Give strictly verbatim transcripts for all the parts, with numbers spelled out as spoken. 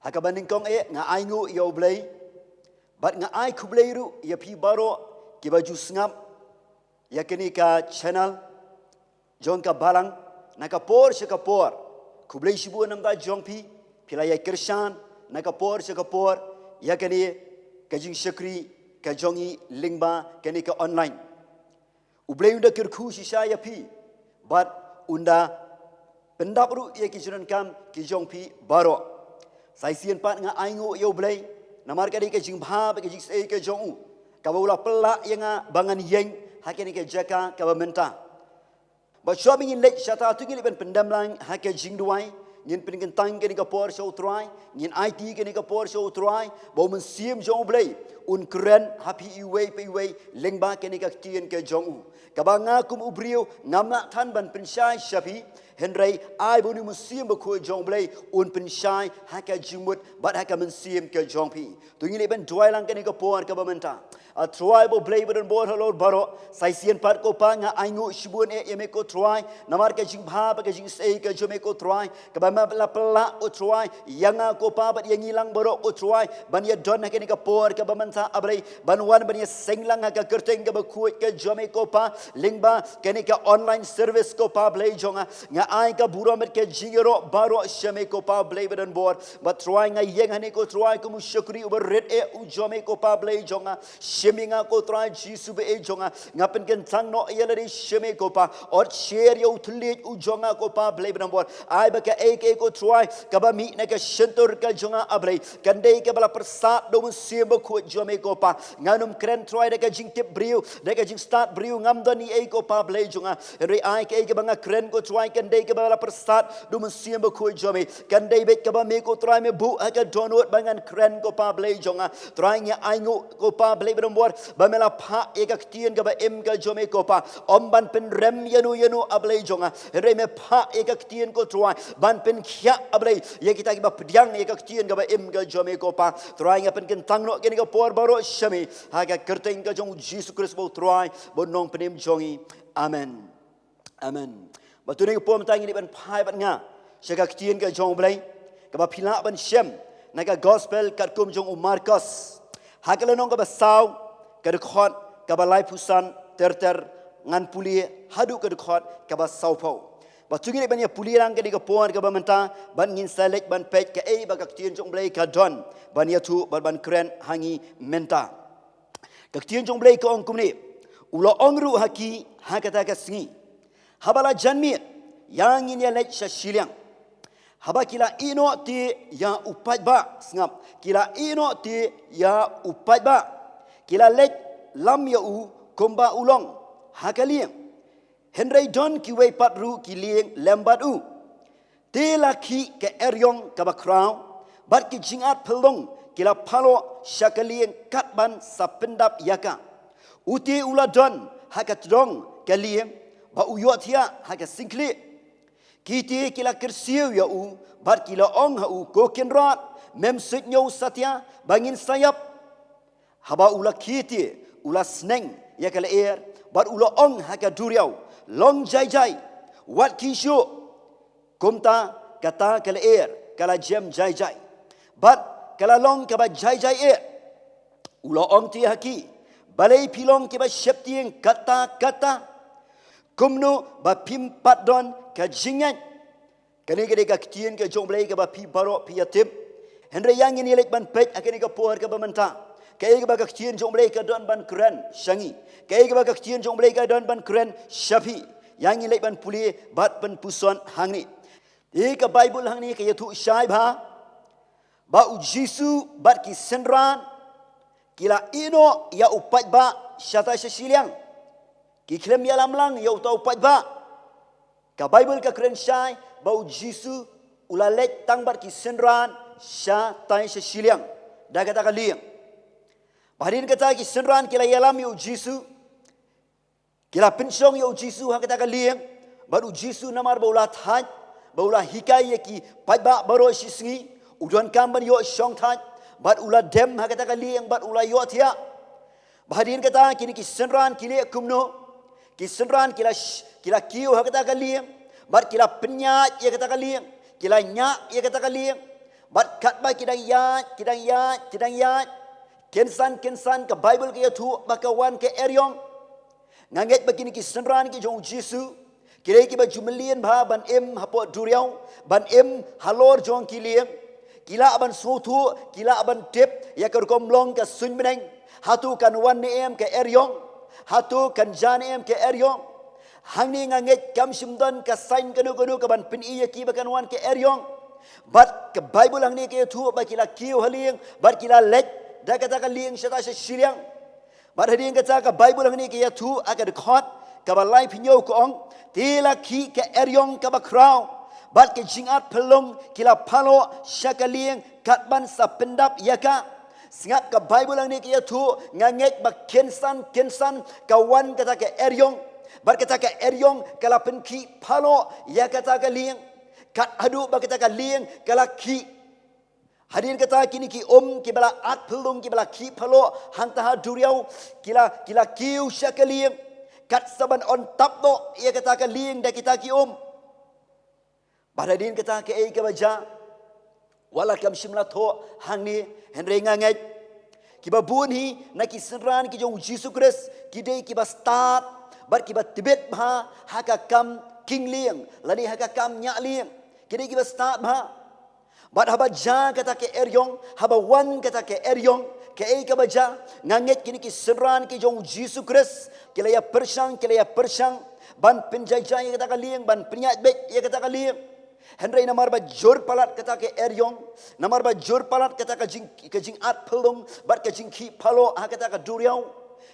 Ha kaba nyngkong eh nga ainguh ïa U Blei bad nga ai khublei ruh ïa phi baroh kiba ju sngap ïa kane ka channel jong ka Balang na ka por sha ka por. Khublei shibun namar ba jong phi, phi la ïai kyrshan na ka por sha ka por ïa kane ka jingshakri ka jong ngi lyngba kane ka online. U Blei un da kyrkhu shisha ïa phi bad un da pyndap ruh ïa ki jingdonkam ki jong phi baroh. Sa shisien pat nga ainguh ïa U Blei namar ka dei ka jingbha bad ka jingsngewsih ka jong u kaba u la pynlah ïa nga ba ngan ïeng ha kane ka jaka kaba mynta. Bad shuwa ba ngin leit shata, to ngin leit ban pyndem lang ha ka jingduwai. Ngin pynkyntang kane ka por sha U Trai, ngin aiti kane ka por sha U Trai ba U Mynsiem jong U Blei un kren ha phi iwei pa iwei lyngba kane ka ktien ka jong u. Kaba nga kum u briew ngam lah than ban pynshai sha phi, hynrei ai ba une U Mynsiem Bakhuid jong U Blei un pynshai ha ka jingmut bad ha ka mynsiem ka jong phi. To ngin leit ban duwai lang kane ka por kaba mynta. A Trai ba U Blei ba don bor halor baroh, sa shisien pat ko Pa nga ainguh shibun eh ïa me ko Trai namar ka jingbha bad ka jingsngewsih ka jong me ko Trai, kaba me la pynlah ko Trai ïa nga ko Pa bad ïa ngi lang baroh ko Trai ban ïa don ha kane ka por kaba mynta A Blei, ban wan ban ïa seng lang ha ka kyrteng kaba khuid ka jong me ko Pa lyngba kane ka online service ko Pa Blei jong nga. Nga ai ka burom bad ka jingïaroh baroh sha me ko Pa Blei ba don bor. Bad Trai nga ïeng hangne ko Trai kum u shakri uba rit eh u jong me ko Pa Blei jong nga. Shim ïa nga ko Trai Jisu ba eh jong nga. Nga pynkyntang noh ïa lade sha me ko Pa. Ot sher ïa u thylliej u jong nga ko Pa Blei ba don bor. Ai ba kaei kaei ko Trai kaba mih na ka shyntur ka jong nga A Blei, kan dei kaba la pyrsad da U Mynsiem Bakhuid jong me ko Pa. Ngan ym kren Trai da ka jingtip briew, da ka jingstad briew, ngam don ei ei ko Pa Blei jong nga. Hynrei ai kaei kaba nga kren ko Trai kan dei kaba la pyrsad da U Mynsiem Bakhuid jong me. Kan dei beit kaba me ko Trai me buh ha ka dohnud ba ngan kren ko Pa Blei jong nga. Trai nga ainguh ko Pa Blei ba don bor ba me la phah ïa ka ktien kaba im ka jong me ko Pa, ym ban pynrem ïano ïano A Blei jong nga. Hynrei me phah ïa ka ktien ko Trai ban pynkhiah A Blei ïa kita kiba pdiang ïa ka ktien kaba im ka jong me ko Pa. Trai nga pynkyntang noh kane ka por baroh sha me ha ka kyrteng ka jong U Jisu Khrist ba U Trai bad U Nongpynim jong ngi. Amen. Amen. Bad to ngin ïa pom tang ngin ïa ban phai bad nga sha ka ktien ka jong U Blei kaba phi lah ban shem na ka gospel katkum jong u Markos. Ha ka lynnong kaba saw, ka dkhot kaba laiphew san ter ter, ngan pule haduh ka dkhot kaba sawphew. Bad to ngin ïa ban ïa pule lang kane ka por kaba mynta bad ngin sa leit ban peit kaei ba ka ktien jong U Blei ka don ban ïathuh bad ban kren ha ngi mynta. Ka ktien jong U Blei ka ong kumne: U la ong ruh ha ki ha kata ka sngi: Haba la janmiet, ïa ngin ïa leit sha shiliang. Haba ki la ïeh noh te ïa u paidbah, sngap, ki la ïeh noh te ïa u paidbah, ki la leit lam ïa u kumba u long ha ka lieng. Hynrei don kiwei pat ruh ki lieng lem bad u. Te la khih ka eriong kaba khraw bad ki jingat phyllung ki la phaloh sha ka lieng kat ban sa pyndap ïa ka. U te u la don ha ka tdong ka lieng bad u ïohthiah ha ka syngkhlieh. Ki te ki la kyrsiew ïa u bad ki la ong ha u: Ko Kynrad, mem suidñiew satia ba ngin sa ïap. Haba u la khie te, u la sneng ïa ka lyer bad u la ong ha ka duriaw: Long jai jai, wat khie shuh. Kumta kata ka lyer ka la jem jai jai bad ka la long kaba jai jai eh. U la ong te ha ki: Balei phi long kiba sheptieng katta katta? Kumno ba phim pat don ka jingngeit? Kane ka dei ka ktien ka jong U Blei kaba phi baroh phi ïa tip. Hynrei ïa ngin ïa leit ban peit ha kane ka por kaba mynta kaei kaba ka ktien jong U Blei ka don ban kren sha ngi, kaei kaba ka ktien jong U Blei ka don ban kren sha phi. Ïa ngin leit ban pule bad ban puson hangne. Te ka Baibl hangne ka ïathuh shai bha ba U Jisu bad ki synran ki la ïeh noh ïa u paidbah shatai sha shiliang. Ki khlem ïalam lang ïa uta u paidbah. Ka Baibl ka kren shai ba U Jisu u la leit tang bad ki synran shatai sha shiliang da kata ka lieng. Bad hadien kata ki synran ki la ïalam ïa U Jisu, ki la pynshong ïa U Jisu ha kata ka lieng. Bad U Jisu namar ba u la thait, ba u la hikai ïa ki paidbah baroh shi sngi, u donkam ban ïoh shongthait. Bad u la dem ha kata ka lieng bad u la ïohthiah. Bad hadien kata kine ki synran ki leh kumno? Ki synran ki la sh-, ki la kiew ha kata ka lieng bad ki la pynïaid ïa kata ka lieng, ki la ñiah ïa kata ka lieng. Bad katba ki dang ïaid, ki dang ïaid, ki dang ïaid, kynsan kynsan ka Baibl ka ïathuh ba ka wan ka eriong. Nga ngeit ba kine ki synran ki jong u Jisu ki dei kiba ju mlien bha ban im hapoh duriaw, ban im halor jong ki lieng. Ki lah ban sngewthuh, ki lah ban tip ïa ka rukom long ka suiñ bneng, hato kan wan ne em ka eriong, hato kan ja ne em ka eriong. Hangne nga ngeit kam shym don ka sign kano kano ka ban pyni ïa ki ba kan wan ka eriong. Bad ka Baibl hangne ka ïathuh ba ki la kiew ha lieng bad ki la leit da kata ka lieng shata sha shiliang. Bad hadien kata ka Baibl hangne ka ïathuh ha ka dkhot kaba laiphew hynñiew ka ong, te la khih ka eriong kaba khraw bad ka jingat phyllung ki la phaloh sha ka lieng kat ban sa pyndap ïa ka. Sngap, ka Baibl hangne ka ïathuh, nga ngeit ba kynsan kynsan ka wan kata ka eriong. Bad kata ka eriong ka la pynkhih phaloh ïa kata ka lieng, kat haduh ba kata ka lieng ka la khih. Hadien kata kine ki um kiba la at phyllung, kiba la khih phaloh hangta ha duriaw, ki la, ki la kiew sha ka lieng, kat sa ban on tap noh ïa kata ka lieng da kita ki um. Bad hadien kata kaei kaba jia? Wat la kam shym la thoh hangne, hynrei nga ngeit kiba bun hi na ki synran ki jong u Jisu Khrist ki dei kiba stad bad kiba tbit bha ha ka kam khing lieng lane ha ka kam ñiah lieng. Ki dei kiba stad bha. Bad haba jia kata ka eriong, haba wan kata ka eriong, kaei kaba jia? Nga ngeit kine ki synran ki jong u Jisu Khrist ki la ïa pyrshang, ki la ïa pyrshang ban pynjai jai ïa kata ka lieng, ban pynïaid beit ïa kata ka lieng. Hynrei namar ba jur palat kata ka eriong, namar ba jur palat kata ka jing, ka jingat phyllung bad ka jingkhih phaloh ha kata ka duriaw,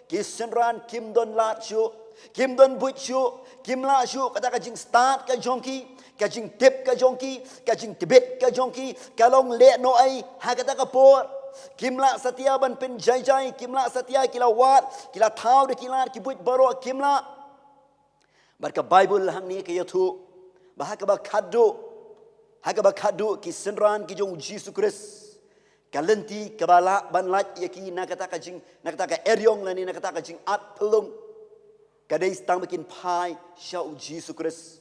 ki synran kim don lad shuh, kim don buit shuh, kim lah shuh. Kata ka jingstad ka jong ki, ka jingtip ka jong ki, ka jingtbit ka jong ki ka long lehnohei ha kata ka por. Kim lah satia ban pynjai jai, kim lah satia, ki la wad, ki la thaw da ki lad ki buit baroh, kim lah. Bad ka Baibl hangne ka ïathuh ba ha kaba khatduh, ha kaba khatduh ki synran ki jong u Jisu Khrist, ka lynti kaba lah ban lait ïa ki na kata ka jing, na kata ka eriong lane na kata ka jingat phyllung, ka dei tang ba kin phai sha u Jisu Khrist.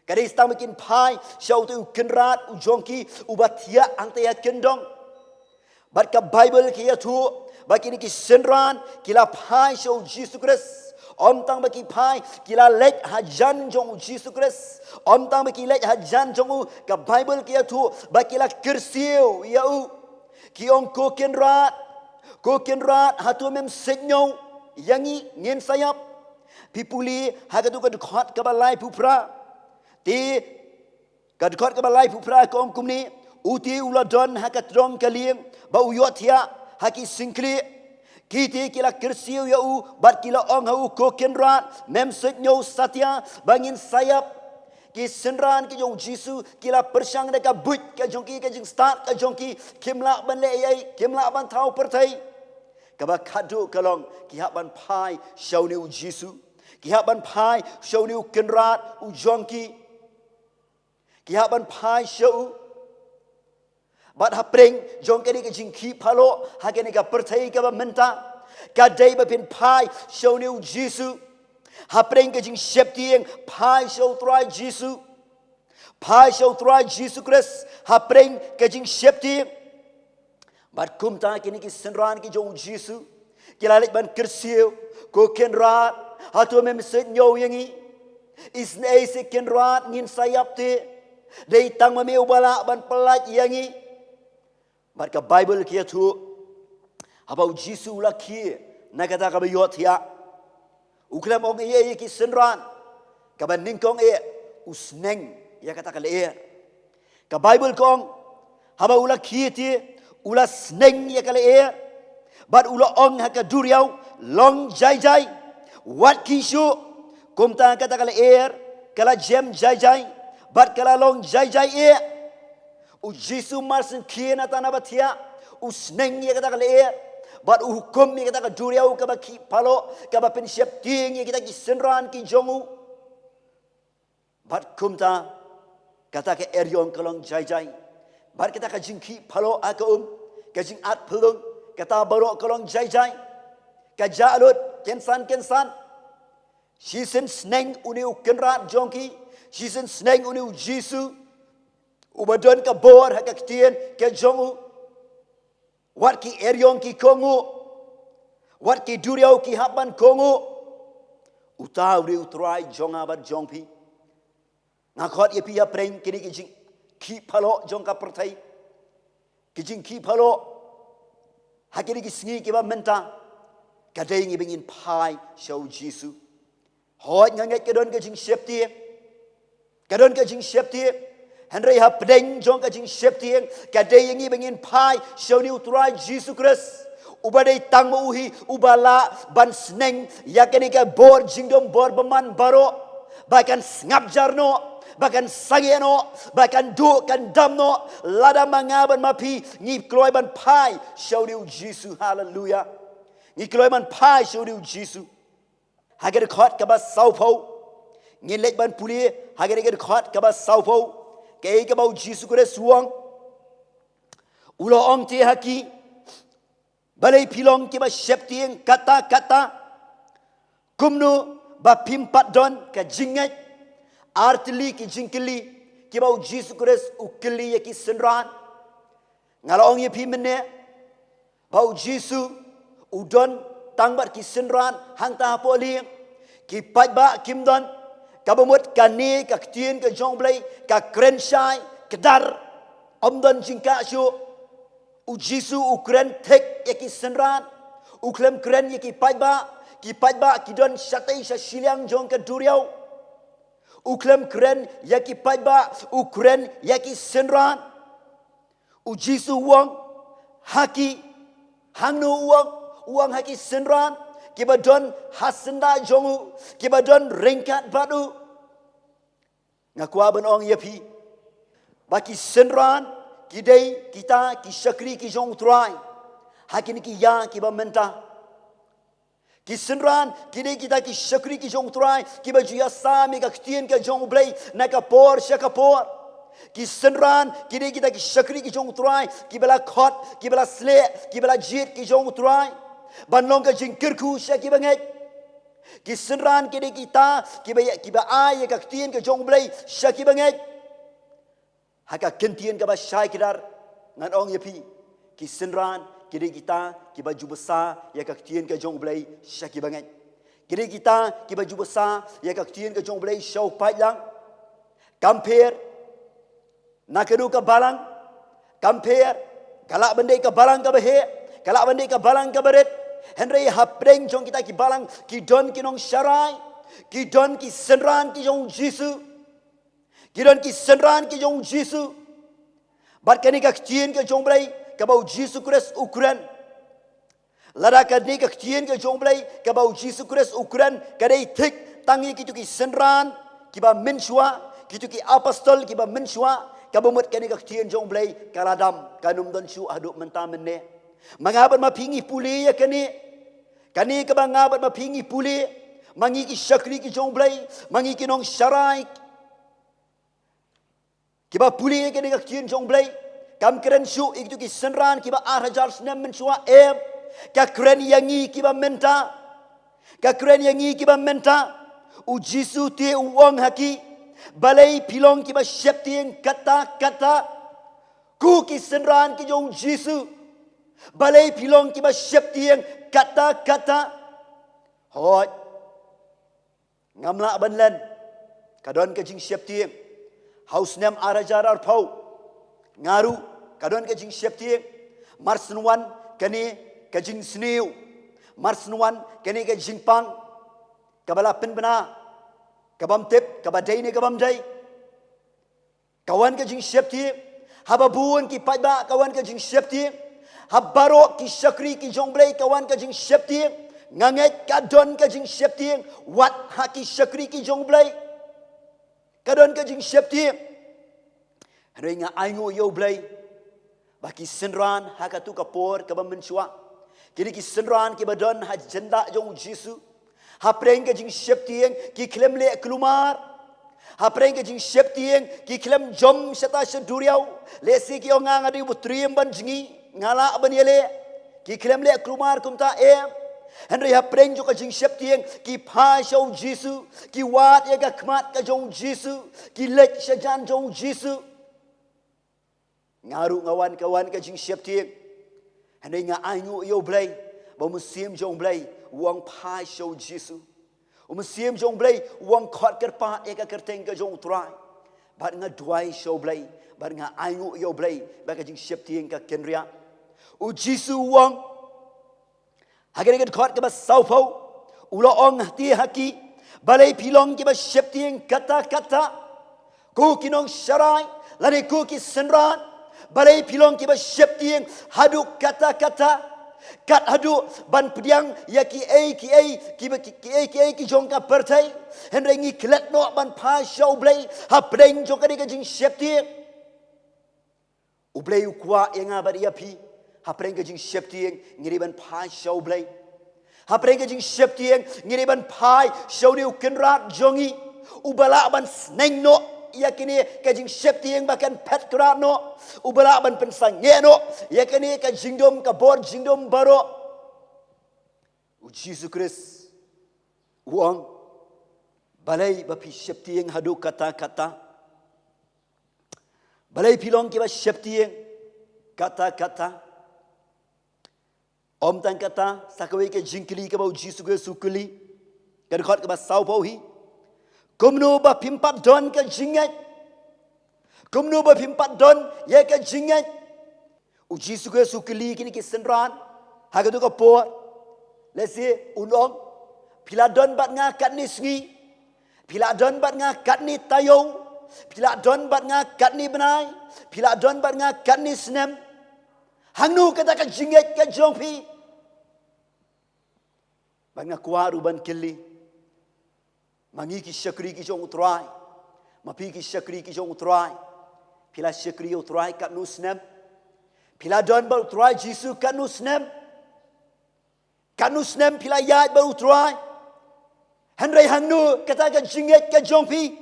Ka dei tang ba kin phai sha uto u Kynrad u jong ki uba thiah hangta ïa kyndong. Bad ka Baibl ka ïathuh ba kine ki synran ki la phai sha u Jisu Khrist. Ym tang ba ki phai, ki la leit hajan jong u Jisu Khrist. Ym tang ba ki leit hajan jong u, ka Baibl ka ïathuh ba ki la kyrsiew ïa u. Ki ong, ko Kynrad, ko Kynrad, hato mem sngew ïa ngi, ngin sa ïap? Phi pule ha kato ka dkhot kaba laiphew phra. Te ka dkhot kaba laiphew phra ka ong kumne, uti u la don ha ka tdong ka lieng ba u ïohthiah ha ki syngkhlieh. Ki te ki la kyrsiew ïa u bad ki la ong ha u, ko Kynrad, mem sngew satia ba ngin sa ïap? Ki synran ki jong u Jisu ki la pyrshang da ka buit ka jong ki, ka jingstad ka jong ki, kim lah ban leh ei ei, kim lah ban thaw pyrthei. Kaba khatduh ka long ki hap ban phai sha une u Jisu. Ki hap ban phai sha une u Kynrad u jong ki. Ki hap ban phai sha u. Bad hapdeng jong kane ka jingkhih phaloh ha kane ka pyrthei kaba mynta, ka dei ba phin phai sha une u Jisu. Hapdeng ka jingsheptieng, phai sha u Trai Jisu. Phai sha u Trai Jisu Khrist hapdeng ka jingsheptieng. Bad kumta kine ki synran ki jong u Jisu ki la leit ban kyrsiew, ko Kynrad, hato mem sngew ïa ngi? Isynei se Kynrad, ngin sa ïap te. Dei tang ma me uba lah ban pyllait ïa ngi. Bad ka Baibl ka ïathuh, haba u Jisu u la khie na kata kaba ïohthiah, u khlem ong ei ei ïa ki synran. Kaba nyngkong eh, u sneng ïa kata ka lyer. Ka Baibl ka ong, haba u la khie te, u la sneng ïa ka lyer. Bad u la ong ha ka duriaw, long jai jai. Wat khih shuh. Kumta kata ka lyer ka la jem jai jai bad ka la long jai jai eh. U Jisu mar shen khie na tnat ba thiah, u sneng ïa kata ka lyer bad u hukum ïa kata ka duriaw kaba khih phaloh, kaba pynsheptieng ïa kita ki synran ki jong u. Bad kumta kata ka eriong ka long jai jai. Bad kata ka jingkhih phaloh ha ka um, ka jingat phyllung, kata baroh ka long jai jai. Ka jah lut kynsan kynsan. Shisien sneng une u Kynrad jong ki, shisien sneng une u Jisu. Uba don ka bor ha ka ktien ka jong u. Wat ki eriong ki kohnguh. Wat ki duriaw ki hap ban kohnguh. Uta u dei u Trai jong nga bad jong phi. Nga khot ïa phi hapdeng kine ki jingkhih phalok jong ka pyrthei. Ki jingkhih phalok ha kine ki sngi kiba mynta. Ka dei ïa ngi ba ngin phai sha u Jisu. Hooid, nga ngeit ka don ka jingsheptieng. Ka don ka jingsheptieng. Hynrei hapdeng jong ka jingsheptieng, ka dei ïa ngi ba ngin phai sha une u Trai Jisu Khrist. Uba dei tang ma u hi uba lah ban sneng ïa kane ka bor jingdum bor bymman baroh. Ba kan sngap jar noh, ba kan sangeh noh, ba kan duh kan dam noh, lada ma nga bad ma phi ngi kloi ban phai sha une u Jisu. Haleluya. Ngi kloi ban phai sha une u Jisu. Ha ka dkhot kaba sawphew. Ngin leit ban pule ha ka dkhot kaba sawphew. Kaei kaba u Jisu Khrist u ong. U la ong te ha ki, balei phi long kiba sheptieng katta katta? Kumno ba phim pat don ka jingngeit? Ar tylli ki jingkylli kiba u Jisu Khrist u kylli ïa ki synran. Nga la ong ïa phi mynne ba u Jisu u don tang bad ki synran hangta hapoh lieng. Ki paidbah kim don. Kaba mut kane ka ktien ka jong u Blei ka kren shai kdar. Ym don jingkah shuh. U Jisu u kren thik ïa ki synran. U khlem kren ïa ki paidbah. Ki paidbah ki don shatei sha shiliang jong ka duriaw. U khlem kren ïa ki paidbah, u kren ïa ki synran. U Jisu u ong ha ki, hangno u ong? U ong ha ki synran kiba don ha syndah jong u, kiba don ryngkat bad u. Nga kwah ban ong ïa phi ba ki synran ki dei kita ki shakri ki jong u Trai ha kine ki ïa kiba mynta. Ki synran ki dei kita ki shakri ki jong u Trai kiba ju ïasam ïa ka ktien ka jong u Blei na ka por sha ka por. Ki synran ki dei kita ki shakri ki jong u Trai kiba la khot, kiba la sleh, kiba la jied ki jong u Trai ban long ka jingkyrkhu sha kiba ngeit. Ki synran ki dei kita kiba ïa, kiba ai ïa ka ktien ka jong u Blei sha kiba ngeit. Ha ka kyntien kaba shai kdar ngan ong ïa phi, ki synran ki dei kita kiba ju bsa ïa ka ktien ka jong u Blei sha kiba ngeit. Ki dei kita kiba ju bsa ïa ka ktien ka jong u Blei sha u paidlang. Kam pher na kano ka balang, kam pher, ka lah ban dei ka balang kaba heh, ka lah ban dei ka balang kaba rit. Hynrei hapdeng jong kita ki balang ki don ki nongsharai, ki don ki synran ki jong u Jisu. Ki don ki synran ki jong u Jisu. Bad kane ka ktien ka jong u Blei kaba u Jisu Khrist u kren. Lada kane ka ktien ka jong u Blei kaba u Jisu Khrist u kren ka dei thik tang ïa kito ki synran kiba mynshuwa, kito ki apostol kiba mynshuwa, kaba mut kane ka ktien jong u Blei ka la dam, kan ym don shuh haduh mynta mynne. Ma nga bad ma phi ngi pule ïa kane. Kane kaba nga bad ma phi ngi pule, ma ngi ki shakri ki jong u Blei, ma ngi ki nongsharai kiba pule ïa kane ka ktien jong u Blei. Kam kren shuh ïa kito ki synran kiba ar hajar snem mynshuwa, em. Ka kren ïa ngi kiba mynta. Ka kren ïa ngi kiba mynta. U Jisu te u ong ha ki, balei phi long kiba sheptieng katta katta? Ko ki synran ki jong u Jisu, balei phi long kiba sheptieng katta katta? Hooid. Ngam lah ban len. Ka don ka jingsheptieng. Ha u snem ar hajar arphew, nga ruh ka don ka jingsheptieng. Mar shen wan kane ka jingsniew, mar shen wan kane ka jingpang, kaba la pynbna, kabym tip kaba dei ne kabym dei. Ka wan ka jingsheptieng. Haba bun ki paidbah ka wan ka jingsheptieng. Ha baroh ki shakri ki jong u Blei ka wan ka jingsheptieng. Nga ngeit ka don ka jingsheptieng wat ha ki shakri ki jong u Blei. Ka don ka jingsheptieng. Hynrei nga ainguh ïa u Blei ba ki synran ha kato ka por kaba mynshuwa, kine ki synran kiba don ha jyndah jong u Jisu, hapdeng ka jingsheptieng ki khlem leh kulmar. Hapdeng ka jingsheptieng ki khlem jom shata sha duriaw. Lehse ki ong, nga dei u ba triem ban jngi, nga lah ban ïaleh. Ki khlem leh kulmar kumta, em. Hynrei hapdeng jong ka jingsheptieng ki phai sha u Jisu, ki wad ïa ka khmat ka jong u Jisu, ki leit sha jan jong u Jisu. Nga ruh nga wan ka wan ka jingsheptieng. Hynrei nga ainguh ïa U Blei, ba U Mynsiem jong U Blei u ong phai sha U Jisu. U Mynsiem jong U Blei u ong khot kyrpad ïa ka kyrteng ka jong U Trai. Bad nga duwai sha U Blei, bad nga ainguh ïa U Blei, ba ka jingsheptieng ka kynriah. U Jisu u ong, ha kane ka dkhot kaba sawphew, u la ong hati ha ki, balei phi long kiba sheptieng katta katta, ko ki nongsharai, lane ko ki synran, balei phi long kiba sheptieng haduh katta katta, kat haduh ban pdiang ïa kiei kiei, kiba ki, kiei kiei ki jong ka pyrthei, hynrei ngi klet noh ban phai sha U Blei, hapdeng jong kane ka jingsheptieng. U Blei u kwah ïa nga bad ïa phi, hapdeng ka jingsheptieng, ngi dei ban phai sha U Blei. Hapdeng ka jingsheptieng, ngi dei ban phai sha une U Kynrad jong ngi. Uba lah ban sneng noh ïa kane ka jingsheptieng ba kan phet krat noh. Uba lah ban pynsangeh noh ïa kane ka jingdum, ka bor jingdum baroh. U Jisu Khrist u ong, balei ba phi sheptieng haduh katta katta. Balei phi long kiba sheptieng katta katta. Ym tang kata, sa kawei ka jingkylli kaba U Jisu Khrist u kylli, ka dkhot kaba sawphew hi, kumno ba phim pat don ka jingngeit. Kumno ba phim pat don ïa ka jingngeit. U Jisu Khrist u kylli kine ki synran ha kato ka por. Lehse un ong, phi la don bad nga katne sngi, phi la don bad nga katne taïew, phi la don bad nga katne bnai, phi la don bad nga katne snem. Hangno kata ka jingngeit ka jong phi? Bad nga kwah ruh ban kylli, ma ngi ki shakri ki jong U Trai, ma phi ki shakri ki jong U Trai, phi la shakri ïa U Trai katno snem? Phi la don bad U Trai Jisu katno snem? Katno snem phi la ïaid bad U Trai? Hynrei hangno kata ka jingngeit ka jong phi?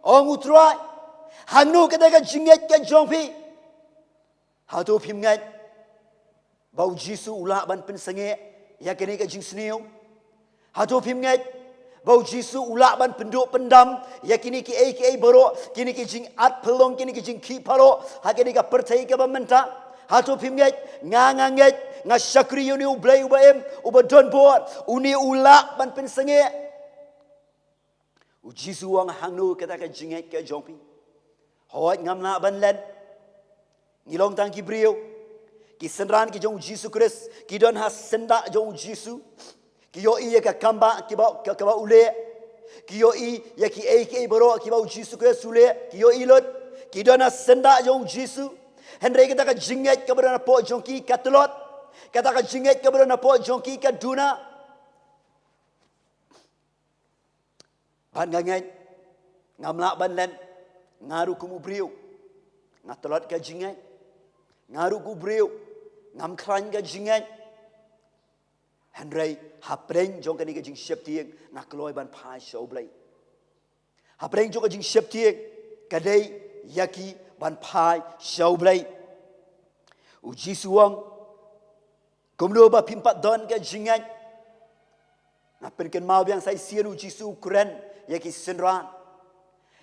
Ong U Trai, hangno kata ka jingngeit ka jong phi? Hato phim ngeit ba U Jisu u lah ban pynsangeh ïa kane ka jingsniew? Hato phim ngeit ba U Jisu u lah ban pynduh pyndam ïa kine kiei kiei baroh, kine ki jingat pynlong, kine ki jingkhih pharok ha kane ka pyrthei kaba mynta? Hato phim ngeit? Nga, nga ngeit, nga shakri ïa une U Blei uba im, uba don bor, une u lah ban pynsangeh. U Jisu u ong, hangno kata ka jingngeit ka jong phi? Hooid, ngam lah ban len. Ngi long tang ki briew. Ki synran ki jong U Jisu Khrist ki don ha syndah jong U Jisu. Ki ïohi ïa ka kambah kiba, ka, kaba u leh. Ki ïohi ïa kiei kiei baroh kiba U Jisu Khrist u leh. Ki ïohi lut. Ki don ha syndah jong U Jisu. Hynrei kata ka jingngeit kaba don hapoh jong ki ka tlot. Kata ka jingngeit kaba don hapoh jong ki ka duna. Bad nga ngeit, ngam lah ban len, nga ruh kum u briew nga tlot ka jingngeit. Nga ruh kum u briew ngam khlaiñ ka jingngeit. Hynrei hapdeng jong kane ka jingsheptieng nga kloi ban phai sha U Blei. Hapdeng jong ka jingsheptieng ka dei ïa ki ban phai sha U Blei. U Jisu u ong, kumno ba phim pat don ka jingngeit? Nga pynkynmaw biang sa shisien, U Jisu u kren ïa ki synran.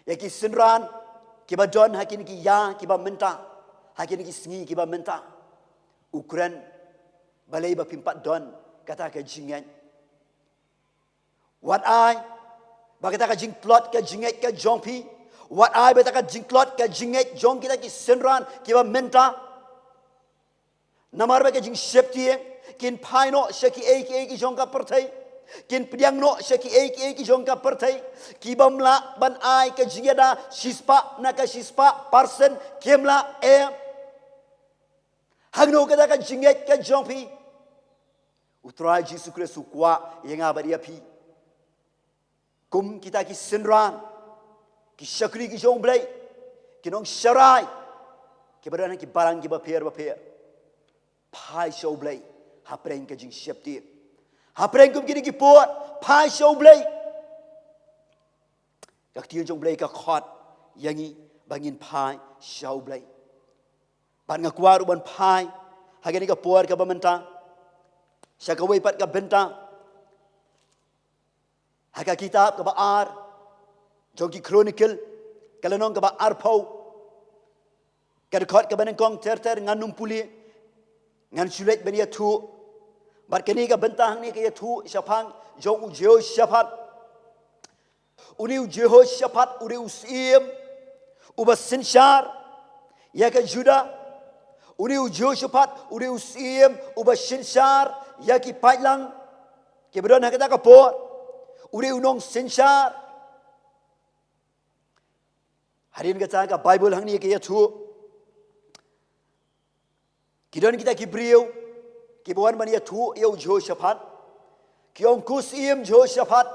Ïa ki synran kiba don ha kine ki ïa kiba mynta, ha kine ki sngi kiba mynta. U kren balei ba phim pat don kata ka jingngeit. Wat ai ba kata ka jingtlot ka jingngeit ka jong phi, wat ai ba kata ka jingtlot ka jingngeit jong kita ki synran kiba mynta. Namar ba ka jingsheptieng kin phai noh sha kiei kiei ki jong ka pyrthei. Kin pdiang noh sha kiei kiei ki jong ka pyrthei. Ki bym lah ban ai ka jingïada shispah na ka shispah percent, kim lah, em. Hangno kata ka jingngeit ka jong phi? U Trai Jisu Khrist u kwah ïa nga bad ïa phi, kum kita ki synran, ki shakri ki jong U Blei, ki nongsharai kiba don ha ki balang kiba pher ba pher, phai sha U Blei hapdeng ka jingsheptieng. Hapdeng kum kine ki por, phai sha U Blei. Ka Ktien jong U Blei ka khot ïa ngi ba ngin phai sha U Blei. Bad nga kwah ruh ban phai ha kane ka por kaba mynta sha kawei pat ka bynta ha ka kitab kaba ar jong ki Chronicle, ka lynnong kaba arphew. Ka dkhot kaba nyngkong ter ter ngan ym pule, ngan shu leit ban ïathuh. Bad kane ka bynta hangne ka ïathuh shaphang jong u Jehoshaphat. Une u Jehoshaphat u dei u syiem uba synshar ïa ka Juda. Une u Jehoshaphat u dei u syiem uba synshar ïa ki paidlang kiba don ha kata ka por. U dei u nongsynshar. Hadien kata ka Baibl hangne ka ïathuh, ki don kita ki briew kiba wan ban ïathuh ïa u Jehoshaphat. Ki ong, ko syiem Jehoshaphat,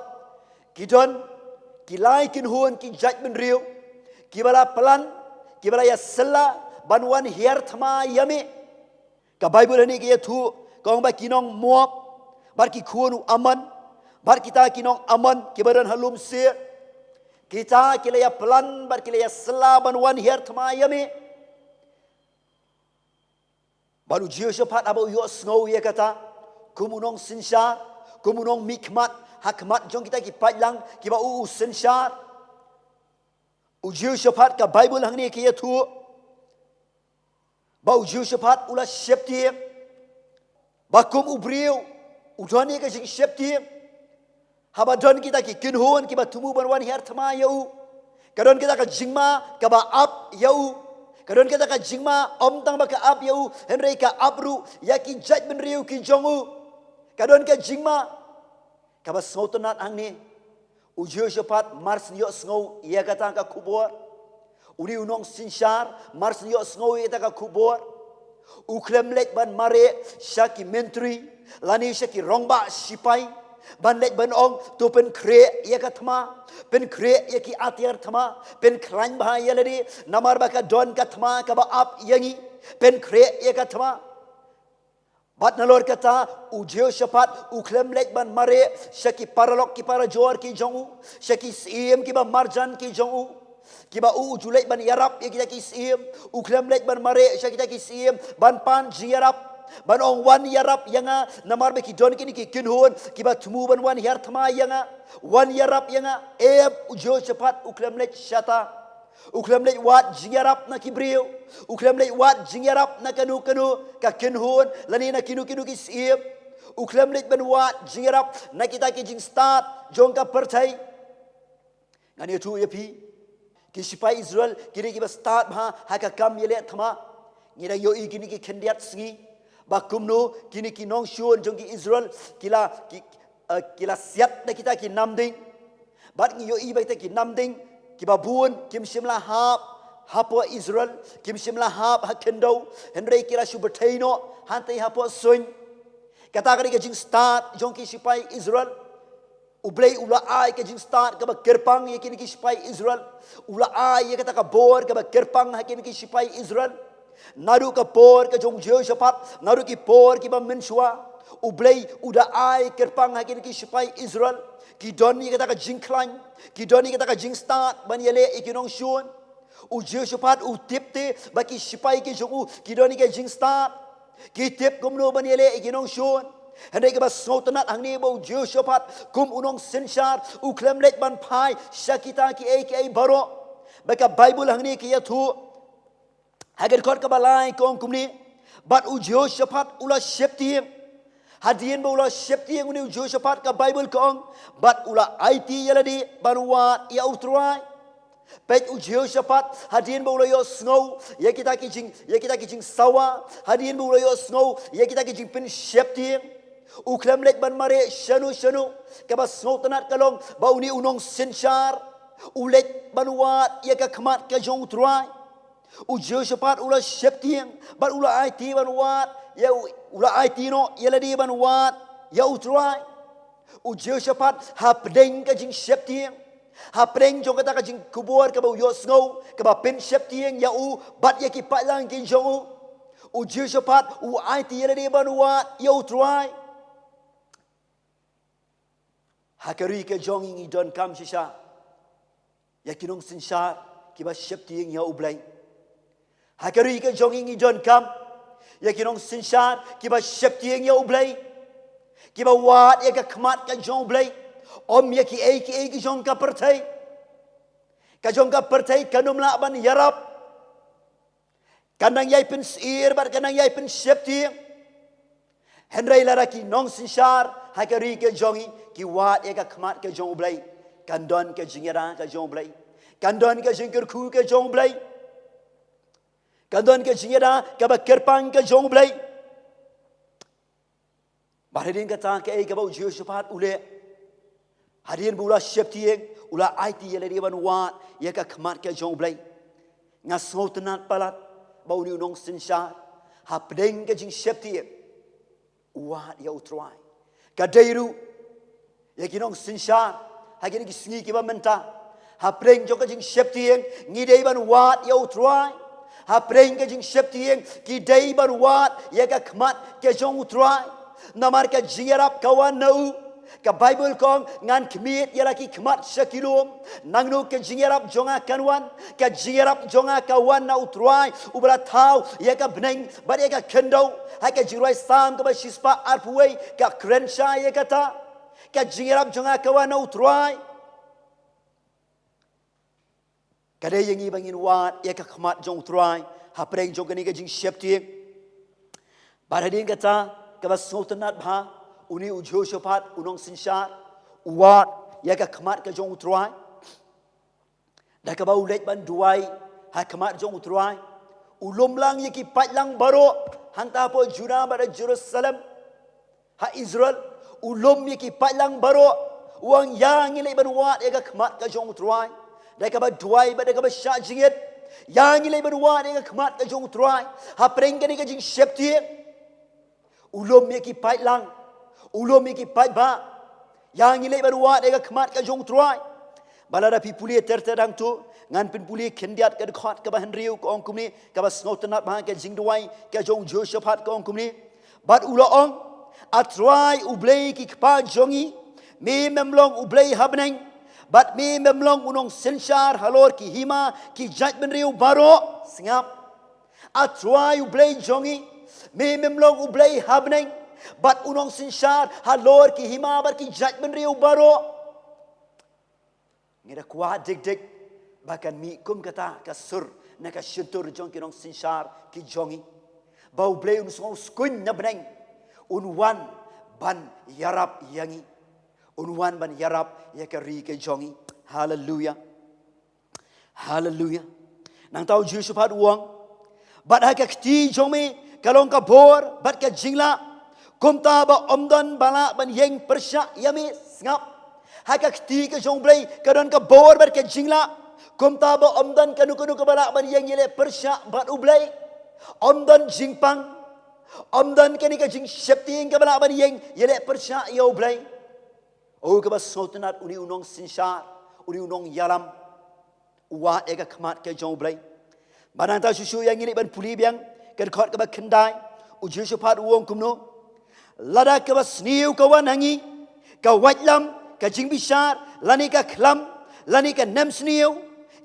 ki don ki lai kynhun ki jaitbynriew kiba la plan, kiba la ïasylla ban wan hiar thma ïa me. Ka Baibl hangne ka ïathuh, ka ong ba ki nong Moab bad ki khun u Ammon bad kita ki nong Ammon kiba don ha lum Seir, kita ki la ïa plan bad ki la ïasylla ban wan hiar thma ïa me. Bad u Jehoshaphat haba u ïohsngew ïa kata, kum u nongsynshar, kum u nongmihkhmat ha khmat jong kita ki paidlang kiba u u synshar, u Jehoshaphat, ka Baibl hangne ka ïathuh ba u Jehoshaphat u la sheptieng. Ba kum u briew u don ïa ka jingsheptieng haba don kita ki kynhun kiba thmu ban wan hiar thma ïa u. Ka don kata ka jingma kaba ap ïa u. Ka don kata ka jingma ym tang ba ka ap ïa u, hynrei ka ap ruh ïa ki jaitbynriew ki jong u. Ka don ka jingma kaba sngewtynnat hangne. U Jehoshaphat mar shu ïohsngew ïa kata ka khubor, u dei u nongsynshar, mar shu ïohsngew ïa kata ka khubor, u khlem leit ban mareh sha ki myntri lane sha ki rangbah sipai ban leit ban ong, to pynkhreh ïa ka thma, pynkhreh ïa ki atiar thma, pynkhlaiñ bha ïa lade, namar ba ka don ka thma kaba ap ïa ngi. Pynkhreh ïa ka thma. Bad nalor kata, u Jehoshaphat u khlem leit ban mareh sha ki paralok ki parajor ki jong u, sha ki syiem kiba marjan ki jong u, kiba u u ju leit ban ïarap ïa kita ki syiem. U khlem leit ban mareh sha kita ki syiem ban pan jingïarap, ban ong, wan ïarap ïa nga, namar ba ki don kine ki kynhun kiba thmu ban wan hiar thma ïa nga. Wan ïarap ïa nga. Em, u Jehoshaphat u khlem leit shata. U khlem leit wad jingïarap na ki briew. U khlem leit wad jingïarap na kano kano ka kynhun lane na kino kino ki syiem. U khlem leit ban wad jingïarap na kita ki jingstad jong ka pyrthei. Ngan ïathuh ïa phi, ki sipai Israel ki dei kiba stad bha ha ka kam ïaleh thma. Ngi dang ïohi kine ki khyndiat sngi ba kumno kine ki nongshun jong ki Israel ki la, ki, eh, ki la siat da kita ki namding. Bad ngi ïohi ba kita ki namding kiba bun kim shym la hap hapoh Israel, kim shym la hap ha khyndew, hynrei ki la shu bthei noh hangtei hapoh suiñ. Kata ka dei ka jingstad jong ki sipai Israel. U Blei u la ai ka jingstad kaba kyrpang ïa kine ki sipai Israel. U la ai ïa kata ka bor kaba kyrpang ha kine ki sipai Israel. Naduh ka por ka jong u Jehoshaphat, naduh ki por kiba mynshuwa, U Blei u da ai kyrpang ha kine ki sipai Israel. Ki don ïa kata ka jingkhlaiñ, ki don ïa kata ka jingstad ban ïaleh ïa ki nongshun. U Jehoshaphat u tip te ba ki sipai ki jong u ki don ïa ka jingstad. Ki tip kumno ban ïaleh ïa ki nongshun. Hynrei kaba sngewtynnat hangne ba u Jehoshaphat kum u nongsynshar u khlem leit ban phai sha kita kiei kiei baroh. Ba ka Baibl hangne ka ïathuh ha ka dkhot kaba lai ka ong kumne, bad u Jehoshaphat u la sheptieng. Hadien ba u la sheptieng une u Jehoshaphat, ka Baibl ka ong, bad u la aiti ïa lade ban wad ïa U Trai. Peit, u Jehoshaphat, hadien ba u la ïohsngew ïa kita ki jing, ïa kita ki jingsawa, hadien ba u la ïohsngew ïa kita ki jingpynsheptieng, u khlem leit ban mareh shano shano. Kaba sngewtynnat ka long ba une u nongsynshar u leit ban wad ïa ka khmat ka jong U Trai. U Jehoshaphat u la sheptieng bad u la aiti ban wad ïa u, u la aiti noh ïa lade ban wad ïa U Trai. U Jehoshaphat, hapdeng ka jingsheptieng, hapdeng jong kata ka jingkhubor kaba u ïohsngew kaba pynsheptieng ïa u bad ïa ki paidlang ki jong u, u Jehoshaphat u aiti ïa lade ban wad ïa U Trai. Ha ka ri ka jong ngi ngi donkam shisha ïa ki nongsynshar kiba sheptieng ïa U Blei. Ha ka ri ka jong ngi ngi donkam ïa ki nongsynshar kiba sheptieng ïa U Blei, kiba wad ïa ka khmat ka jong U Blei, ym ïa kiei kiei ki jong ka pyrthei. Ka jong ka pyrthei kan ym lah ban ïarap. Kan nang ïai pynsyier bad kan nang ïai pynsheptieng. Hynrei lada ki nongsynshar ha ka ri ka jong ngi ki wad ïa ka khmat ka jong U Blei, kan don ka jingïada ka jong U Blei, kan don ka jingkyrkhu ka jong U Blei, kan don ka jingïada kaba kyrpang ka jong U Blei. Bad hadien kata, kaei kaba u Jehoshaphat u leh? Hadien ba u la sheptieng, u la aiti ïa lade ban wad ïa ka khmat ka jong U Blei. Nga sngewtynnat palat ba une u nongsynshar, hapdeng ka jingsheptieng, u wad ïa U Trai. Ka dei ruh ïa ki nongsynshar ha kine ki sngi kiba mynta. Hapdeng jong ka jingsheptieng, ngi dei ban wad ïa U Trai. Hapdeng ka jingsheptieng, ki dei ban wad ïa ka khmat ka jong U Trai. Namar ka jingïarap ka wan na u. Ka Baibl ka ong, ngan khmied ïa la ki khmat sha ki lum. Nangno ka jingïarap jong nga kan wan? Ka jingïarap jong nga ka wan na U Trai uba la thaw ïa ka bneng bad ïa ka khyndew. Ha ka jingrwai Salm kaba shispah arphew wei ka kren shai ïa kata. Ka jingïarap jong nga ka wan na U Trai. Ka dei ïa ngi ba ngin wad ïa ka khmat jong U Trai hapdeng jong kane ka jingsheptieng. Bad hadien kata, kaba sngewtynnat bha, une u Jehoshaphat u nongsynshar, u wad ïa ka khmat ka jong U Trai. Da kaba u leit ban duwai ha khmat jong U Trai, u lum lang ïa ki paitlang baroh hangta hapoh Judah bad ha Jerusalem, ha Israel, u lum ïa ki paitlang baroh, u ong, ïa ngi leit ban wad ïa ka khmat ka jong U Trai. Da kaba duwai bad da kaba shah jingit, ïa ngi leit ban wad ïa ka khmat ka jong U Trai hapdeng kane ka jingsheptieng. U lum ïa ki paitlang, u lum ïa ki paitbah, ïa ngi leit ban wad ïa ka khmat ka jong U Trai. Bad lada phi pule ter ter hangto, ngan pynpule khyndiat ka dkhot kaba hynriew, ka ong kumne, kaba sngewtynnat bha ka jingduwai ka jong u Jehoshaphat, ka ong kumne. Bad u la ong, A Trai U Blei ki kpa jong ngi, me mem long U Blei ha bneng, bad me mem long u nongsynshar halor ki hima ki jaitbynriew baroh. Sngap. A Trai U Blei jong ngi, me mem long U Blei ha bneng, bad u nongsynshar halor ki hima bad ki jaitbynriew baroh. Ngi da kwah dik dik ba kan mih kum kata ka sur na ka shyntur jong ki nongsynshar ki jong ngi, ba U Blei un sngew skuiñ na bneng, un wan ban ïarap ïa ngi, un wan ban ïarap ïa ka ri ka jong ngi. Haleluya. Haleluya. Nangta u Jehoshaphat u ong, bad ha ka kti jong me ka long ka bor bad ka jinglah, kumta ba ym don ba lah ban ïeng pyrshah ïa me. Sngap. Ha ka kti ka jong U Blei ka don ka bor bad ka jinglah, kumta ba ym don kano kano kaba lah ban ïeng ïaleh pyrshah bad U Blei. Ym don jingpang, ym don kane ka jingsheptieng kaba lah ban ïeng ïaleh pyrshah ïa U Blei. O, kaba sngewtynnat, une u nongsynshar, une u nongïalam, u wad ïa ka khmat ka jong U Blei. Bad nangta shuh shuh ïa ngi leit ban pule biang ka dkhot kaba khyndai, u Jehoshaphat u ong kumno. Lada kaba sniew ka wan ha ngi, ka waitlam, ka jingbishar, lane ka khlam, lane ka nemsniew,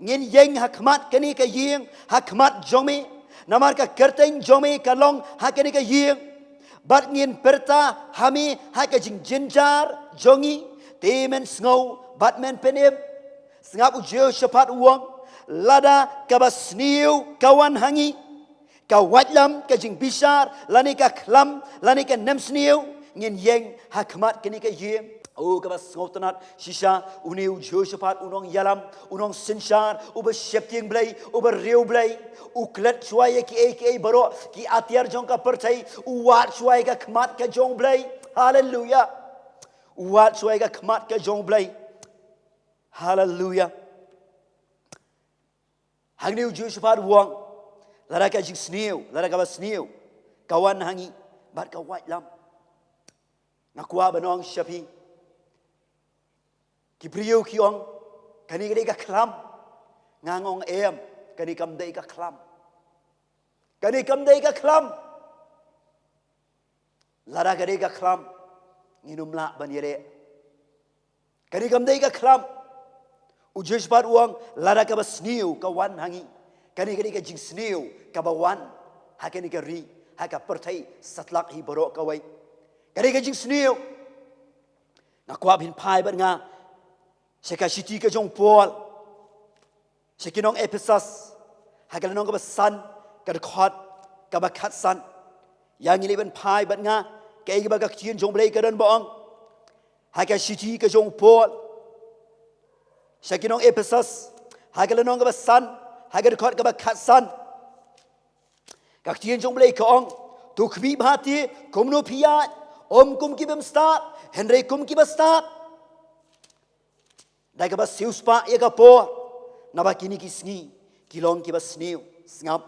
ngin ïeng ha khmat kane ka ïing, ha khmat jong me. Namar ka kyrteng jong me ka long ha kane ka ïing. Bad ngin pyrta ha me ha ka jingjynjar jong ngi, te men sngew bad men pynim. Sngap, u Jehoshaphat u ong, lada kaba sniew ka wan ha ngi, ka waitlam, ka jingbishar, lane ka khlam, lane ka nemsniew, ngin ïeng ha khmat kane ka ïing. O, kaba sngewtynnat shisha, une u Jehoshaphat u nongïalam, u nongsynshar, uba sheptieng Blei, uba riewblei, u klet shuwa ïa kiei kiei baroh, ki atiar jong ka pyrthei, u wad shuwa ïa ka khmat ka jong U Blei. Haleluya. U wad shuwa ïa ka khmat ka jong U Blei. Haleluya. Hangne u Jehoshaphat u ong, lada ka jingsniew, lada kaba sniew ka wan ha ngi, bad ka waitlam. Nga kwah ban ong sha phi, ki briew ki ong, kane ka dei ka khlam. Nga ong em, kane kam dei ka khlam. Kane kam dei ka khlam. Lada ka dei ka khlam, ngin ym lah ban ïaleh. Kane kam dei ka khlam. U Jehoshaphat u ong, lada kaba sniew ka wan ha ngi, kane ka dei ka jingsniew kaba wan ha kane ka ri, ha ka pyrthei satlak hi baroh kawei. Ka dei ka jingsniew. Nga kwah phin phai bad nga sha ka shithi ka jong u Paul sha ki nong Ephesus, ha ka lynnong kaba san, ka dkhot kaba khatsan. Ïa ngi leit ban phai bad nga kaei kaba ka ktien jong U Blei ka don ba ong ha ka shithi ka jong u Paul sha ki nong Ephesos, ha ka lynnong kaba san, ha ka dkhot kaba khatsan. Ka ktien jong U Blei ka ong, to khmih bha te kumno phi ïaid, ym kum ki bym stad, hynrei kum kiba stad. Da kaba siewspah ïa ka por, naba kine ki sngi ki long kiba sniew. Sngap.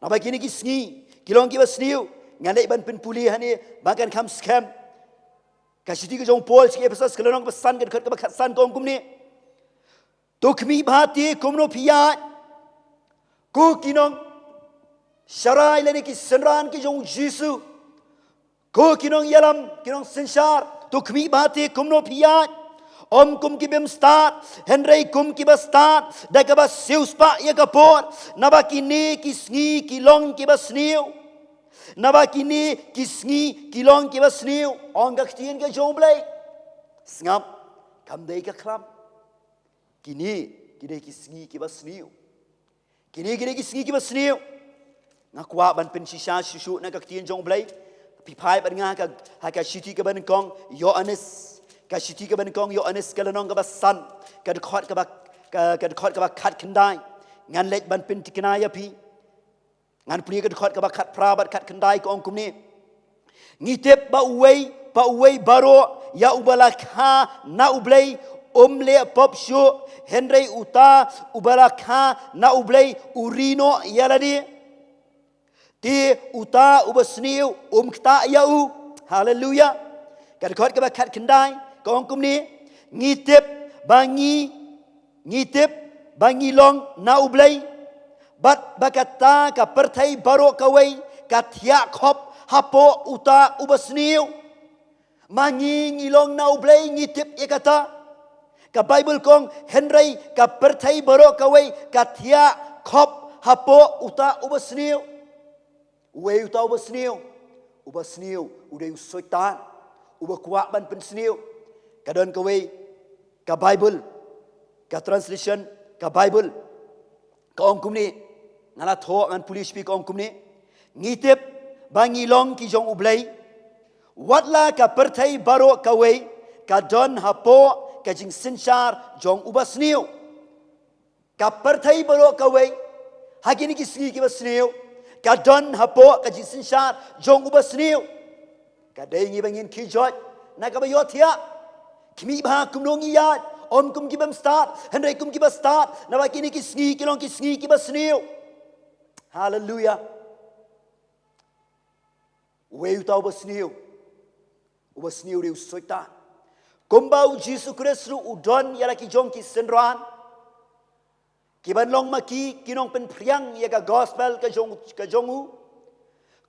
Naba kine ki sngi ki long kiba sniew. Ngan leit ban pynpule hangne ba kan kham skhem. Ka shithi ka jong u Paul sha ki Ephesos ka lynnong kaba san, ka dkhot kaba khatsan, ka ong kumne. To khmih bha te kumno phi ïaid, ko ki nong sharai lane ki synran ki jong U Jisu. Ko ki nong ïalam, ki nong synshar, to khmih bha te kumno phi ïaid, ym kum ki bym stad, hynrei kum kiba stad, da kaba siewspah ïa ka por, naba kine ki sngi ki long kiba sniew. Naba kine ki sngi ki long kiba sniew, ong ka ktien ka jong U Blei. Sngap, kam dei ka khlam. Kine ki dei ki sngi kiba sniew. Kine ki dei ki sngi kiba sniew. Nga kwah ban pynshisha shuh shuh na ka ktien jong U Blei. Phi phai bad nga ha ka, ha ka shithi kaba nyngkong Ïoannis. Ka shithi kaba nyngkong Ïoannis ka lynnong kaba san, ka dkhot kaba, ka, ka dkhot kaba khatkhyndai. Ngan leit ban pynthikna ïa phi. Ngan pule ka dkhot kaba khatphra bad khatkhyndai, ka ong kumne. Ngi tip ba uwei pa uwei baroh ïa uba la kha na U Blei um leh pop shuh, hynrei uta uba la kha na U Blei u ri noh ïa lade. Te uta uba sniew um ktah ïa u. Haleluya. Ka dkhot kaba khatkhyndai ka ong kumne. Ngi tip ba ngi, ngi tip ba ngi long na U Blei, bad ba kata ka pyrthei baroh kawei ka thiah khop hapoh uta uba sniew. Ma ngi ngi long na U Blei, ngi tip ïa kata. Ka Baibl ka ong, hynrei ka pyrthei baroh kawei ka thiah khop hapoh uta uba sniew. Uwei uta uba sniew? Uba sniew u dei u Soitan, uba kwah ban pynsniew. Ka don kawei ka Baibl, ka translation ka Baibl ka ong kumne. Nga la thoh, ngan pule sha phi, ka ong kumne. Ngi tip ba ngi long ki jong U Blei, wat la ka pyrthei baroh kawei ka don hapoh ka jingsynshar jong uba sniew. Ka pyrthei baroh kawei ha kine ki sngi kiba sniew ka don hapoh ka jingsynshar jong uba sniew. Ka dei ngi ba ngin khie joit na kaba ïohthiah. Khmih bha kumno ngi ïaid, ym kum ki bym stad, hynrei kum kiba stad, naba kine ki sngi ki long ki sngi kiba sniew. Haleluya. Uwei uta uba sniew? Uba sniew u dei u Soitan. Kumba U Jisu Khrist ruh u don ïa la ki jong ki synran kiban long ma ki ki nongpynphriang ïa ka gospel ka jong, ka jong u.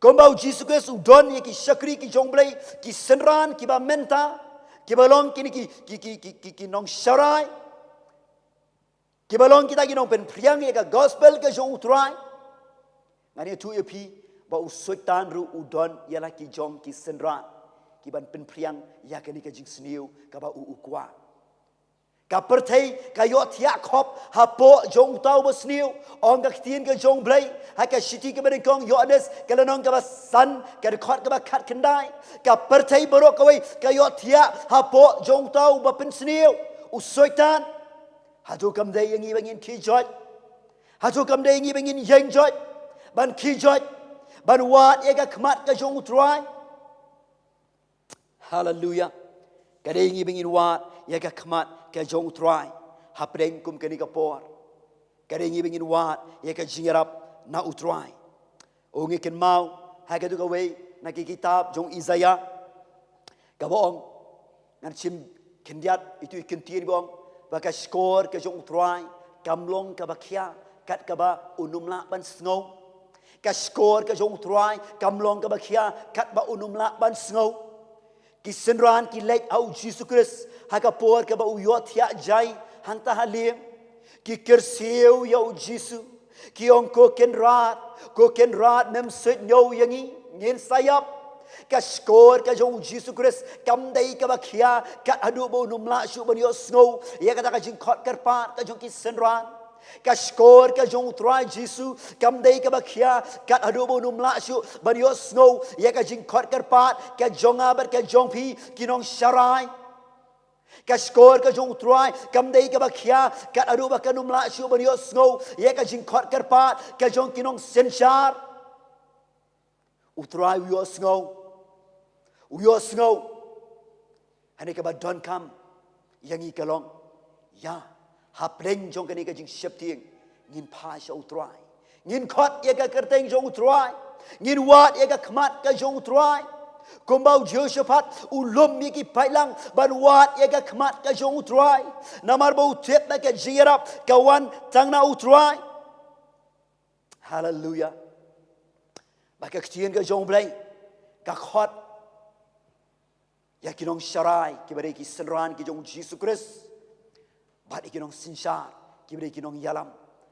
Kumba U Jisu Khrist u don ïa ki shakri ki jong U Blei, ki synran kiba mynta, kiba long kine ki, ki, ki, ki, ki, ki nongsharai, kiba long kita ki nongpynphriang ïa ka gospel ka jong U Trai. Ngan ïathuh ïa phi ba u Soitan ruh u don ïa la ki jong ki synran kiban pynphriang ïa kane ka jingsniew kaba u u kwah. Ka pyrthei ka ïohthiah khop hapoh jong uta uba sniew. Ong ka ktien ka jong U Blei ha ka shithi kaba nyngkong Ïoannis ka lynnong kaba san, ka dkhot kaba khatkhyndai. Ka pyrthei baroh kawei ka ïohthiah hapoh jong uta uba pynsniew, u Soitan. Hato kam dei ïa ngi ba ngin khie joit? Hato kam dei ïa ngi ba ngin ïeng joit ban khie joit, ban wad ïa ka khmat ka jong U Trai? Haleluya. Ka dei ïa ngi ba ngin wad ïa ka khmat ka jong U Trai hapdeng kum kane ka por. Ka dei ïa ngi ba ngin wad ïa ka jingïarap na U Trai. U ngi kynmaw ha katu kawei na ki kitab jong Isaïah kaba ong, ngan shim khyndiat itu i kyntien ba ong, ba ka shkor ka jong U Trai kam long kaba khia kat kaba un ym lah ban sngew. Ka shkor ka jong U Trai kam long kaba khia kat ba un ym lah ban sngew. Ki synran ki leit ha U Jisu Khrist ha ka por kaba u ïohthiah jai hangta ha lieng. Ki kyrsiew ïa U Jisu, ki ong, ko Kynrad, ko Kynrad, mem suidñiew ïa ngi, ngin sa ïap. Ka shkor ka jong U Jisu Khrist kam dei kaba khia kat haduh ba un ym lah shuh ban ïohsngew ïa kata ka jingkhot kyrpad ka jong ki synran. Ka shkor ka jong u Trai Jisu kam dei kaba khia kat haduh ba un ym lah shuh ban ïohsngew ïa ka jingkhot kyrpad ka jong nga bad ka jong phi ki nongsharai. Ka shkor ka jong u Trai kam dei kaba khia kat haduh ba kan ym lah shuh ban ïohsngew ïa ka jingkhot kyrpad ka jong ki nongsynshar. U Trai u ïohsngew. U ïohsngew. Hangne kaba donkam ïa ngi ka long, ïa, hapdeng jong kane ka jingsheptieng, ngin phai sha u Trai. Ngin khot ïa ka kyrteng jong u Trai. Ngin wad ïa ka khmat ka jong u Trai. Kumba u Jehoshaphat u lum ïa ki paidlang ban wad ïa ka khmat ka jong u Trai. Namar ba u tip ba ka jingïarap ka wan tang na u Trai. Haleluya. Ba ka ktien ka jong u Blei ka khot ïa ki nongsharai kiba dei ki synran ki jong u Jisu Khrist, bad ïa ki nongsynshar kiba dei ki nongïalam.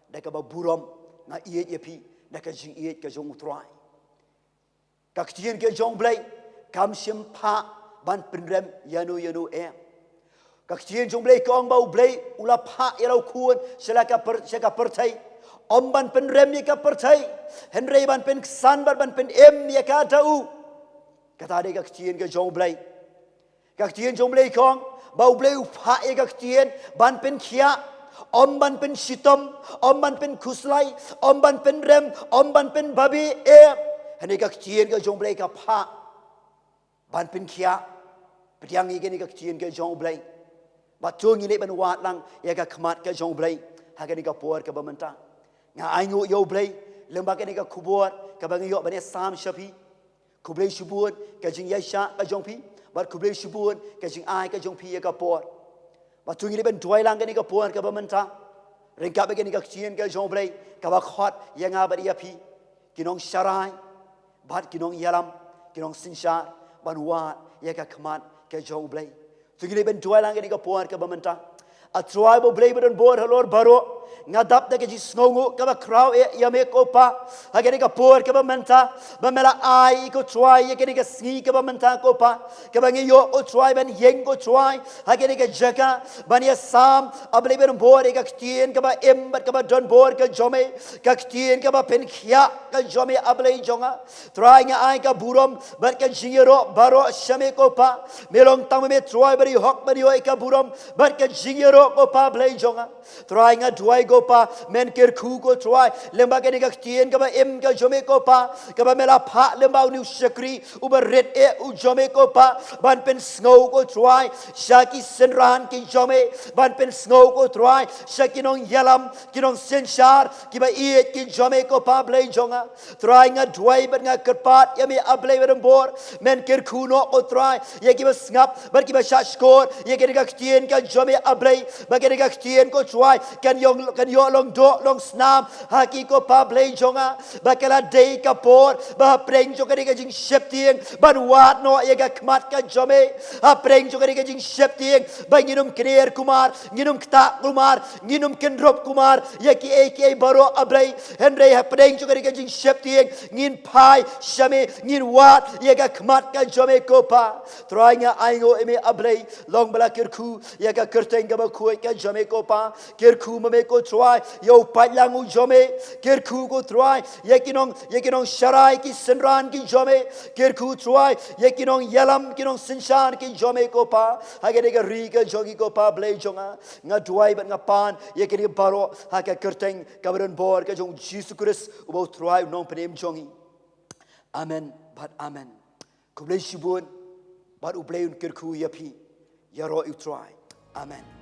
Da kaba burom nga ïeit ïa phi da ka jingïeit ka jong u Trai. Ka ktien ka jong u Blei kam shym phah ban pynrem ïano ïano em. Ka ktien jong u Blei ka ong ba u Blei u la phah ïa la u Khun sha la ka pyrthei, ym ban pynrem ïa ka pyrthei, hynrei ban pynksan bad ban pynim ïa ka da u. Kata dei ka ktien ka jong u Blei. Ka ktien jong u Blei ka ong ba u Blei u phah ïa ka ktien ban pynkhiah, ym ban pynshitom, ym ban pynkhuslai, ym ban pynrem, ym ban pynbabe em. Hangne ka ktien ka jong u Blei ka phah ban pynkhiah. Pdiang ïa kane ka ktien ka jong u Blei. Bad to ngin leit ban wad lang ïa ka khmat ka jong u Blei ha kane ka por kaba mynta. Nga ainguh ïa u Blei lyngba kane ka khubor kaba nga ïoh ban ïasam sha phi. Khublei shibun ka jingïaishah ka jong phi bad khublei shibun ka jingai ka jong phi ïa ka por. Bad to ngin leit ban duwai lang kane ka por kaba mynta ryngkat bad kane ka ktien ka jong u Blei kaba khot ïa nga bad ïa phi ki nongsharai bad ki nongïalam, ki nongsynshar, ban wad ïa ka khmat ka jong u Blei. To ngin leit ban duwai lang kane ka por kaba mynta. A Trai ba u Blei ba don bor halor baroh, nga dap da ka jingsngewnguh kaba khraw eh ïa me ko Pa ha kane ka por kaba mynta, ba me la ai ko Trai ïa kane ka sngi kaba mynta ko Pa, kaba ngi ïoh ko Trai ban ïeng ko Trai ha kane ka jaka ban ïasam, a Blei ba don bor, ïa ka ktien kaba im bad kaba don bor ka jong me, ka ktien kaba pynkhiah ka jong me, a Blei jong nga. Trai nga ai ka burom bad ka jingïaroh baroh sha me ko Pa. Me long tang ma me Trai ba dei hok ban ïoh ïa ka burom bad ka jingïaroh ko Pa Blei jong nga. Trai nga duwai ko Pa, men kyrkhu ko Trai lyngba kane ka ktien kaba im ka jong me ko Pa, kaba me la phah lyngba une u shakri uba rit eh u jong me ko Pa, ban pynsngew ko Trai sha ki synran ki jong me, ban pynsngew ko Trai sha ki nongïalam, ki nongsynshar kiba ïeit ki jong me ko Pa Blei jong nga. Trai nga duwai bad nga kyrpad ïa me, a Blei ba don bor, men kyrkhu noh ko Trai ïa kiba sngap bad kiba shahshkor ïa kane ka ktien ka jong me, a Blei, ba kane ka ktien ko Trai kan ïoh, kan ïoh long doh long snam ha ki ko Pa Blei jong nga. Ba ka la dei ka por ba hapdeng jong kane ka jingsheptieng ban wad noh ïa ka khmat ka jong me. Hapdeng jong kane ka jingsheptieng ba ngin ym kner kumar, ngin ym ktah kumar, ngin ym kynrup kumar ïa kiei kiei baroh, a Blei. Hynrei hapdeng jong kane ka jingsheptieng ngin phai sha me, ngin wad ïa ka khmat ka jong me ko Pa. Trai nga ainguh ïa me, a Blei, long ba la kyrkhu ïa ka kyrteng kaba khuid ka jong me ko Pa. Kyrkhu ma me ko Trai ïa u paidlang u jong me. Kyrkhu ko Trai ïa ki nong, ïa ki nongsharai, ki synran ki jong me. Kyrkhu Trai ïa ki nongïalam, ki nongsynshar ki jong me ko Pa, ha kane ka ri ka jong ngi ko Pa Blei jong nga. Nga duwai bad nga pan ïa kane baroh ha ka kyrteng kaba don bor ka jong u Jisu Khrist uba u Trai u nongpynim jong ngi. Amen bad amen. Khublei shibun bad u Blei un kyrkhu ïa phi. Ïaroh ïa u Trai. Amen.